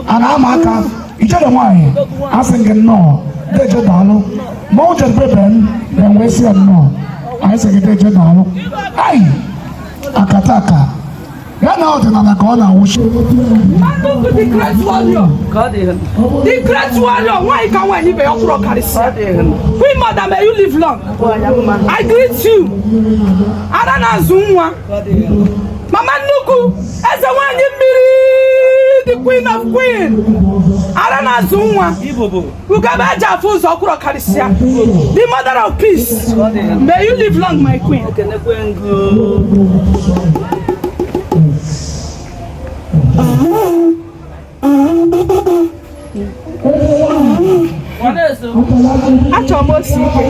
A na-ama aka ijele nwaanyị, asị gị nnọọ, deje daalụ. Mmanwụ jedebe m na-enwe si ya nnọọ, anyị sị gị deje daalụ. Ai, akata aka ya na ọdịnala ka ọ na-awụchi. Nnukwu the great warrior. The great warrior. Nwaanyị ka nwaanyị ibe ya kwụrụ karịsịa. Queen mother, may you live long. I greet you. Ada na-azụ nwa. Mama nnukwu, eze nwaanyị mmiri, the queen of queen. Ada na-azụ nwa. Ugebe eji afụ ụzọ kwụrụ karịsịa. The mother of peace. May you live long, my queen. Achọrọ m osi ike.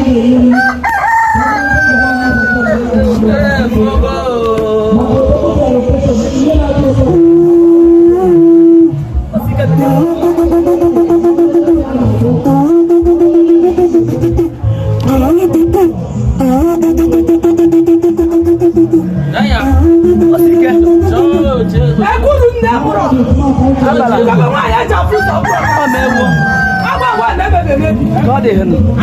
Ekwuru nne mụrụ. Ugebe nwaanyị eji afụ ụzọ kwụrụ. Agwa agwa na-emebi emebi.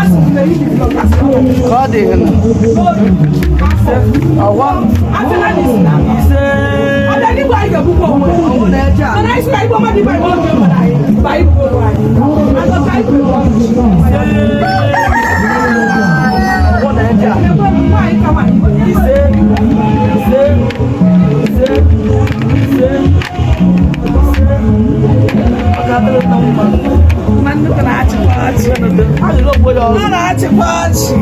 Asị m na iyi dị asị m. Ka ọ dị hụnụ. Ọghọm. Afịa n'isi na Ise. ọbịa n'igwe anyị ga-egbukwa onwe. Ọnwụ na-eje a. Mana anyị sị na igwe mmadụ ibe anyị oge nwere anyị bụ anyị bụ onwe anyị. Azọta anyị bụ onwe. Ọnwụ na-eje a. Ekwe m nwaanyị ka nwaanyị ibe ya. Ise. Ise. Ise. Ise. Ise. Ọ ga-adịrị nna m mma. Ma nnukwu na-achịkwa ọchị. Alịla ogbo ya ọrụ. Ọ na-achịkwa ọchị.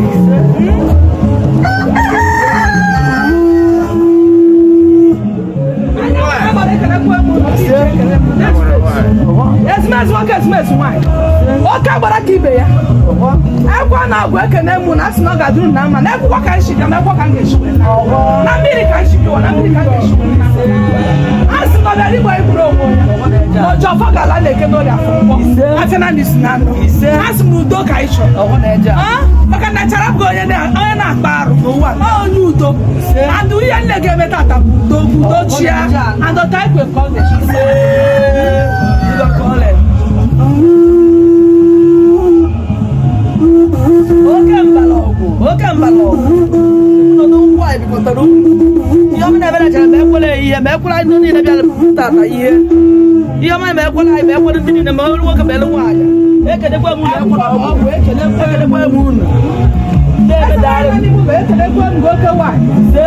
Anyị agbara ekelekwa m ụlọ, ije ekele m. Ezumezu nwoke, ezumezu nwaanyị, oke agbara ka ibe ya ekwa na agwa ekene mụ na asị na ọ ga-adịrụ na mma na ekwukwa ka nshi bịa ma ekwa ka m ga-esi wee na na mmiri ka nshi bịa na mmiri ka m ga-esi wee na asị na ọ bịara igbo igburu onwe ya na ọjọọ ga-ala na-eke n'ọrịa afọ nkwọ afịa na ndị si na ndụ asị m udo ka anyị chọrọ. Ọnwụ na-eje a. Ah, maka na chara bụ onye na-akpa arụ n'ụwa ọ onye udo and ihe nne ga-eme tata bụ udo udo chia and ọta ikwe ka ọ ga-esi. Ise. Ịgọ ka ọlẹ. Oke mbala ọgwụ, oke mbala ọgwụ. Ọnọdụ ngwa anyị bikọtara ugwu. Ihe ọma na-emere achara ma ekwere ya ihe, ma ekwere anyị ndị niile bịara tata ihe. Ihe ọma ma ekwere anyị ma ekwere ndị niile ma elu nwoke ma elu nwaanyị. Ekelekwa m unu ekwere ọgwụ, ekelekwa m unu. Ndị ebe Eze dara nwaanyị n'ime ụlọ, ekelekwe m gị oke nwaanyị. Ise.